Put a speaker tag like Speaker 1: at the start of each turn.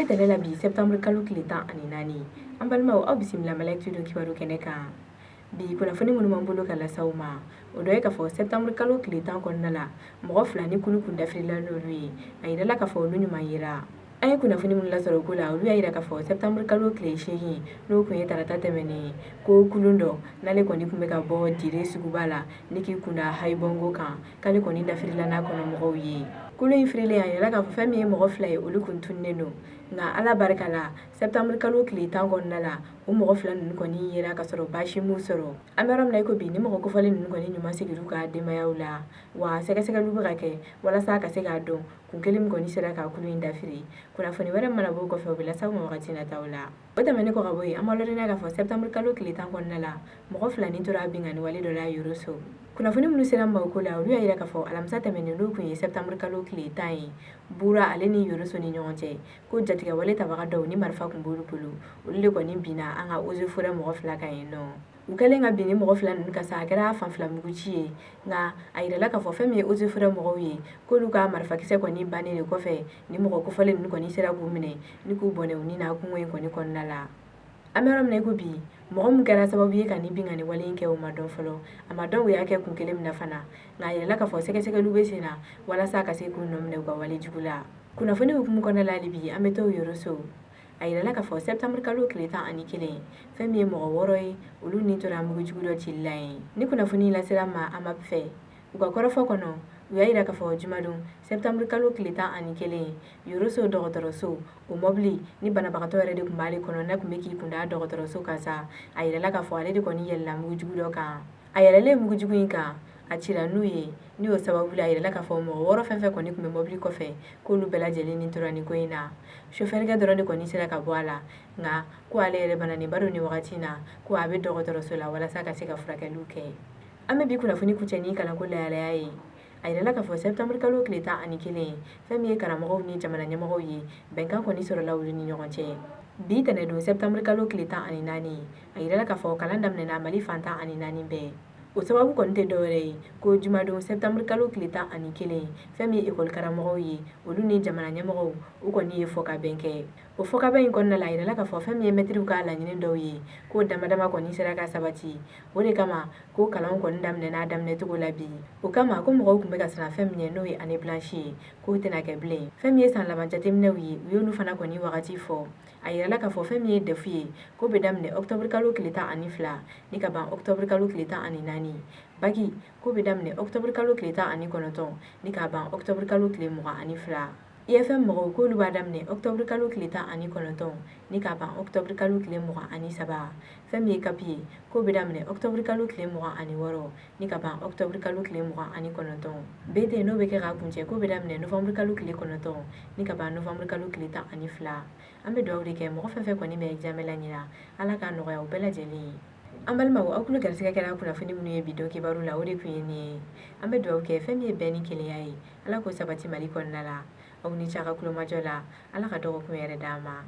Speaker 1: An bɛ tɛnɛ la bi, septembre kalo tile 14. An balimaw, aw bisimila Mali Actu don kibaru kɛnɛ kan. Bi kunnafoni minnu b'an bolo ka lase aw ma, o dɔ ye k'a fɔ septembre kalo tile 10 kɔnɔna la, mɔgɔ fila ni kulu kun dafirila n'olu ye, a yirala k'a fɔ olu ɲuman yera. An ye kunnafoni minnu lasɔrɔ o ko la, olu y'a yira k'a fɔ septembre kalo tile 8, n'o kun ye tarata tɛmɛnen ye, ko kulun dɔ n'ale kɔni tun bɛ ka bɔ Dire suguba la ni k'i kunda Hayibɔngo kan, k'ale kɔni dafirila n'a kɔnɔ mɔgɔw ye. Kulun in firilen, a yirala k'a fɔ fɛn min ye mɔgɔ fila ye, olu kun tununnen don. Nka Ala barika la, septembre kalo tile 10 kɔnɔna la, o mɔgɔ fila ninnu kɔni yera ka sɔrɔ baasi m'u sɔrɔ. An bɛ yɔrɔ min na i ko bi, ni mɔgɔ kofɔlen ninnu kɔni ɲuman seginna u ka denbayaw la, wa sɛgɛsɛgɛliw bɛ ka kɛ walasa ka se k'a dɔn kun kelen min kɔni sera ka kulu in dafiri. Kunnafoni wɛrɛ mana bɔ o kɔfɛ, o bɛ lase aw ma wagati nataw la. O tɛmɛnen kɔ ka bɔ yen, an b'a ladɔnniya k'a fɔ septembre kalo tile 10 kɔnɔna la, mɔgɔ fila ni tora binkanni wale dɔ la Yoroso. Kunnafoni minnu sera ma o ko la, olu y'a yira k'a fɔ alamisa tɛmɛnen, n'o kun ye septembre kalo tile 10 ye, Bura ale ni Yoroso ni ɲɔgɔn cɛ, ko jatigɛwale tabaga dɔw ni marifa kun b'olu bolo, olu de kɔni binna an ka eaux et forêts mɔgɔ fila kan yen nɔ. U kɛlen ka bin ni mɔgɔ fila ninnu kan sa, a kɛra fan fila muguci ye. Nka a yirala k'a fɔ fɛn min ye eaux et forêts mɔgɔw ye, k'olu ka marifakisɛ kɔni bannen de kɔfɛ, ni mɔgɔ kofɔlen ninnu kɔni sera k'u minɛ ni k'u bɔnɛ u ni na kungo in kɔni kɔnɔna la. An bɛ yɔrɔ min na i ko bi, mɔgɔ min kɛra sababu ye ka nin binkanni wale in kɛ, o ma dɔn fɔlɔ. A ma dɔn u y'a kɛ kun kelen min na fana. Nka a yirala k'a fɔ sɛgɛsɛgɛliw bɛ sen na walasa ka se k'u nɔ minɛ u ka wale jugu la. Kunnafoni hukumu kɔnɔna la, hali bi an bɛ to Yoroso. A yirala k'a fɔ septembre kalo tile 11, fɛn min ye mɔgɔ wɔɔrɔ ye, olu ni tora mugujugu dɔ cili la yen. Ni kunnafoni lasera ma AMAP fɛ, u ka kɔrɔfɔ kɔnɔ, u y'a yira k'a fɔ jumadon septembre kalo tile 11, Yoroso dɔgɔtɔrɔso o mɔbili ni banabagatɔ yɛrɛ de tun b'ale kɔnɔ, n'a tun bɛ k'i kunda dɔgɔtɔrɔso kan sa, a yirala k'a fɔ ale de kɔni yɛlɛla mugujugu dɔ kan. A yɛlɛlen mugujugu in kan, a cira n'u ye. Ni o sababu la, a yirala k'a fɔ mɔgɔ wɔɔrɔ fɛn fɛn kɔni tun bɛ mɔbili kɔfɛ, k'olu bɛɛ lajɛlen ni tora nin ko in na. Sofɛrikɛ dɔrɔn de kɔni sera ka bɔ a la. Nka ko ale yɛrɛ bananenba don nin wagati in na, ko a bɛ dɔgɔtɔrɔso la walasa ka se ka furakɛliw kɛ. An bɛ bi kunnafoni kuncɛ ni kalanko lahalaya ye. A yirala k'a fɔ septembre kalo tile 11, fɛn min ye karamɔgɔw ni jamana ɲɛmɔgɔw ye, bɛnkan kɔni sɔrɔla olu ni ɲɔgɔn cɛ. Bi tɛnɛdon septembre kalo tile 14, a yirala k'a fɔ kalan daminɛna Mali fan 14 bɛɛ. O sababu kɔni tɛ dɔwɛrɛ ye ko jumadon septembre kalo tile 11, fɛn min ye ekɔli karamɔgɔw ye, olu ni jamana ɲɛmɔgɔw, u kɔni ye fɔkabɛn kɛ. O fɔkabɛn in kɔnɔna la, a yirala k'a fɔ fɛn min ye mɛtiriw ka laɲini dɔw ye, k'o dama dama kɔni sera ka sabati. O de kama ko kalanw kɔni daminɛna a daminɛcogo la bi. O kama ko mɔgɔw tun bɛ ka siran fɛn min ɲɛ, n'o ye année blanche ye, k'o tɛna kɛ bilen. Fɛn min ye san laban jateminɛw ye, u y'olu fana kɔni wagati fɔ. A yirala k'a fɔ fɛn min ye DEF ye, k'o bɛ daminɛ octobre kalo tile 12 ni ka ban octobre kalo tile 14. Bac, k'o bɛ daminɛ octobre kalo tile 19 ni ka ban octobre kalo tile 22. IFM mɔgɔw, k'olu b'a daminɛ octobre kalo tile 19 ni ka ban octobre kalo tile 23. Fɛn min ye CAP ye, k'o bɛ daminɛ octobre kalo tile 26 ni ka ban octobre kalo tile 29. BT, n'o bɛ kɛ k'a kuncɛ, k'o bɛ daminɛ novembre kalo tile 9 ni ka ban novembre kalo tile 12. An bɛ dugawu de kɛ mɔgɔ fɛn fɛn kɔni bɛ examen la ɲinan, Ala k'a nɔgɔya u bɛɛ lajɛlen ye. An balimaw, aw tulo garisɛgɛ kɛra kunnafoni minnu ye bi don kibaru la, o de tun ye nin ye. An bɛ dugawu kɛ fɛn min ye bɛn ni kelenya ye, Ala k'o sabati Mali kɔnɔna la. Aw ni ce a ka kulomajɔ la. Ala ka dɔgɔkun yɛrɛ d'an ma.